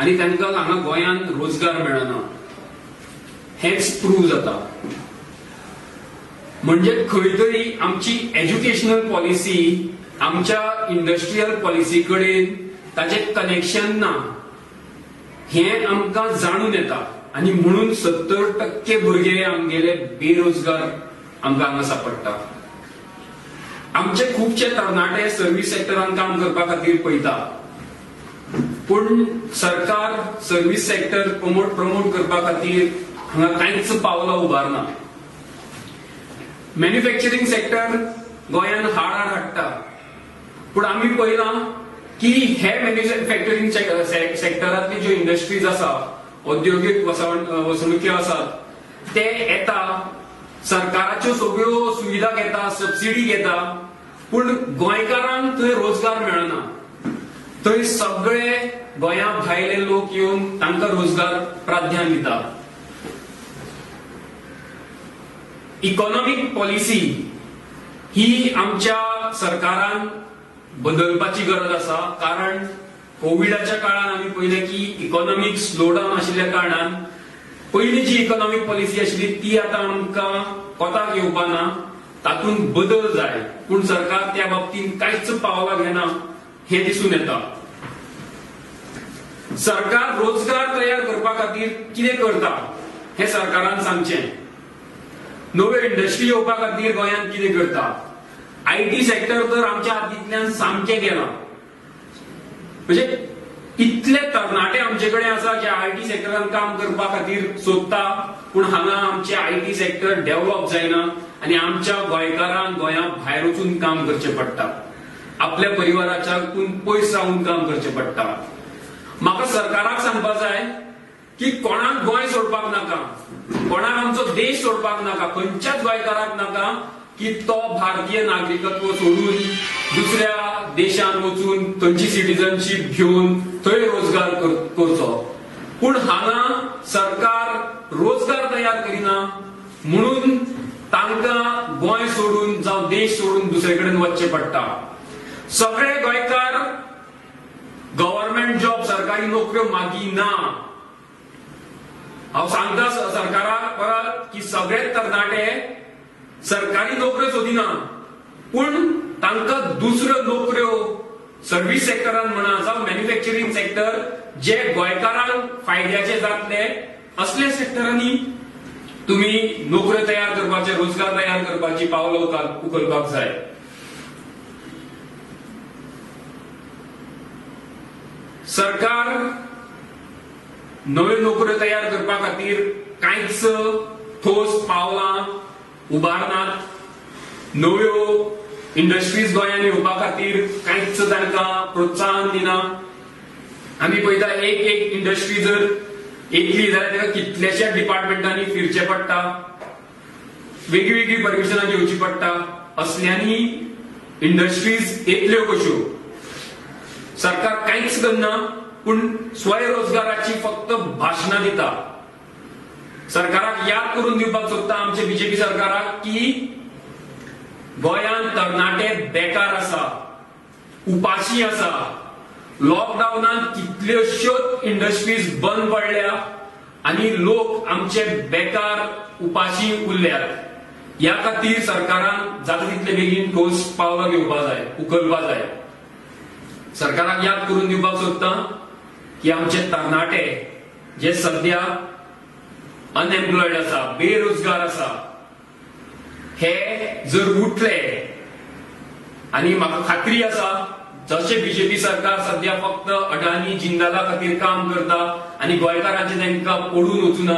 आनी तांकां हांगा गोंयांत रोजगार मेळना हेंच प्रूव जाता. म्हणजे खंय तरी आमची एज्युकेशनल पॉलिसी आमच्या इंडस्ट्रियल पॉलिसी कडेन ताचें कनेक्शन ना हें आमकां जाणून येता आनी म्हणून 70% भुरगे आमगेले बेरोजगार आमकां हांगा सापडटा. आमचे खुबशे तरणाटे सर्वीस सेक्टरान काम करपा खातीर पळयता, पूण सरकार सर्वीस सेक्टर प्रमोट करपा खातीर हांगा कांयच पावलां उबारना. मॅन्युफॅक्चरींग सेक्टर गोंयान हाड हाड हाडटा, पूण आमी पळयलां की हे मॅन्युफॅक्चरींग सेक्टरांतली ज्यो इंडस्ट्रीज आसा, औद्योगीक वसणुक्यो आसात, ते येता, सरकाराच्यो सगळ्यो सुविधा घेता, सबसिडी घेता, पूण गोंयकारांक थंय रोजगार मेळना. थंय सगळे गोंया भायले लोक येवन तांकां रोजगार प्राधान्य दिता. इकॉनॉमीक पॉलिसी ही आमच्या सरकारान बदलपाची गरज आसा, कारण कोविडाच्या काळान आमी पळयलें की इकॉनॉमीक स्लोडावन आशिल्ल्या कारणान पयलीं जी इकॉनॉमीक पॉलिसी आशिल्ली ती आतां आमकां कोताक येवपा ना, तातूंत बदल जाय, पूण सरकार त्या बाबतींत कांयच पावलां घेना हें दिसून येता. सरकार रोजगार तयार करपा खातीर कितें करता हें सरकारान सांगचें. नव्यो इंडस्ट्री येवपा खातीर गोंयांत कितें करता. IT sector तर आमच्या हातींतल्यान सामकें गेलां. म्हणजे इतले तरणाटे आमचे कडेन आसा जे IT सेक्टरान काम करपा खातीर सोदता, पूण हांगा आमचे IT sector develop जायना आनी आमच्या गोंयकारांक गोंया भायर वचून काम करचें पडटा, आपल्या परिवाराच्याकून पयस रावून काम करचें पडटा. म्हाका सरकाराक सांगपा जाय की कोणाक गोंय सोडपाक नाका, कोणाक आमचो देश सोडपाक नाका, खंयच्याच गोंयकाराक नाका की तो भारतीय नागरिकत्व सोडून दुसऱ्या देशांत वचून थंयची सिटीजनशीप घेवन थंय रोजगार करचो. पूण हांगा सरकार रोजगार तयार करिना म्हणून तांकां गोंय सोडून जावं देश सोडून दुसरे कडेन वचचें पडटा. सगळे गोंयकार गव्हर्नमेंट जॉब, सरकारी नोकऱ्यो मागिना. हांव सांगता सरकाराक परत की सगळे तरणाटे सरकारी नोकऱ्यो सोदिना, पूण तांकां दुसऱ्यो नोकऱ्यो सर्वीस सेक्टरान म्हणा जावं मॅन्युफॅक्चरींग सेक्टर जे गोंयकारांक फायद्याचे जातले असल्या सेक्टरांनी तुम्ही नोकऱ्यो तयार करपाचे, रोजगार तयार करपाची पावलां उखलपाक जाय. सरकार नव्यो नोकऱ्यो तयार करपा खातीर कांयच ठोस पावलां उबारनात. नव्यो इंडस्ट्रीज गोंयांत येवपा खातीर कांयच तांकां प्रोत्साहन दिना. आमी पळयता एक एक इंडस्ट्री जर येतली जाल्यार ताका कितल्याश्या डिपार्टमेंटांनी फिरचें पडटा, वेगळी वेगळी परमिशनां घेवची पडटा. असल्यांनी इंडस्ट्रीज येतल्यो कश्यो? सरकार कांयच करना, पूण स्वयंरोजगाराची फक्त भाशणां दिता. सरकाराक याद करून दिवपाक सोदता आमचे बीजेपी सरकाराक की गोंयांत तरणाटे बेकार आसा, उपाशी आसा. लॉकडावनान कितल्योश्योच इंडस्ट्रीज बंद पडल्या आनी लोक आमचे बेकार उपाशी उरल्यात. ह्या खातीर सरकारान जाता तितले बेगीन ठोस पावलां घेवपा जाय, उखलपा जाय. सरकाराक याद करून दिवपाक सोदता की आमचे तरणाटे जे सध्या अनएम्प्लॉयड आसा, बेरोजगार आसा, हे जर उठले आनी म्हाका खात्री आसा जशें बीजेपी सरकार सध्या फक्त अडानी जिंदाला खातीर काम करता आनी गोंयकारांचे तांकां पडून वचुना,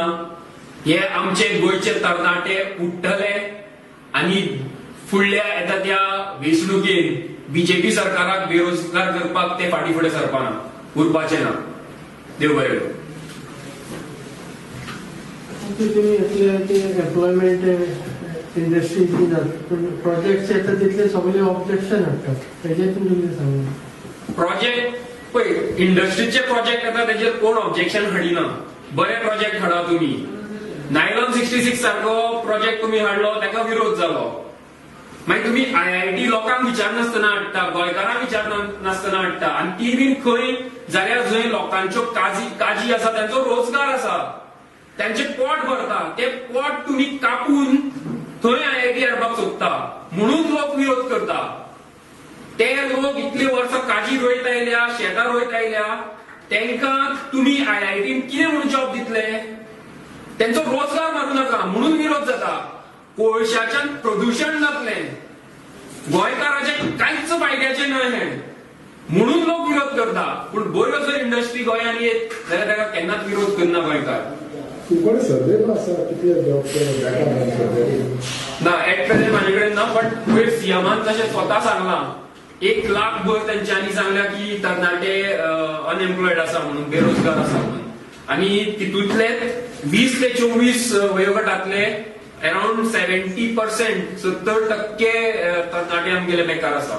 हे आमचे गोंयचे तरणाटे उठ्ठले आनी फुडल्या येता त्या वेंचणुकेन बीजेपी सरकाराक बेरोजगार करपाक ते फाटीं फुडें सरपाना, उरपाचे ना. देव बरें करूं. तुमी एम्प्लॉयमेंट इंडस्ट्री बी जाता, पूण प्रोजेक्ट्स येता तितले सगळे ऑब्जेक्शन हाडटात, तेजेर तुमी कितें सांगू? प्रोजेक्ट पळय, इंडस्ट्रीचे प्रोजेक्ट येता तेजेर कोण ऑब्जेक्शन हाडिना. बरे प्रोजेक्ट हाडा तुमी. नायलॉन 66 सारको प्रोजेक्ट तुमी हाडलो, ताका विरोध जालो. मागीर तुमी आयआयटी लोकांक विचारनासतना हाडटा, गोंयकारांक विचारनासतना हाडटा, आनी ती बीन खंय जाल्यार जंय लोकांच्यो काजी काजी आसा, त्यांचो रोजगार आसा, त्यांचे पोट भरता, ते पोट तुमी कापून थंय आयआयटी हाडपाक सोदता, म्हणून लोक विरोध करता. ते लोक इतले वर्सां काजी रोयत आयल्या, शेतां रोयत आयल्या, तांकां तुमी आयआयटीन कितें म्हणून जॉब दितले? त्यांचो रोजगार मारूं नाका म्हणून विरोध जाता. कोळशाच्यान प्रदुशण जातलें, गोंयकाराचें कांयच फायद्याचें न्हय हें, म्हणून लोक विरोध करता. पूण बऱ्यो जर इंडस्ट्री गोंयांत येत जाल्यार ताका केन्नाच विरोध करना गोंयकार. तुमकडे सर्वे पण आसा, कितले जॉब सर्वे? ना, एट प्रेझेंट म्हाजे कडेन ना, बट वयर सीएमान तशें स्वता सांगलां, 1 लाख भर तेंच्यांनी सांगल्या की तरणाटे अनएम्प्लॉयड आसा म्हणून, बेरोजगार आसा म्हणून, आनी तितूंतले 20 ते 24वयोगटांतले अराउंड 70%, 70% तरणाटे आमगेले बेकार आसा.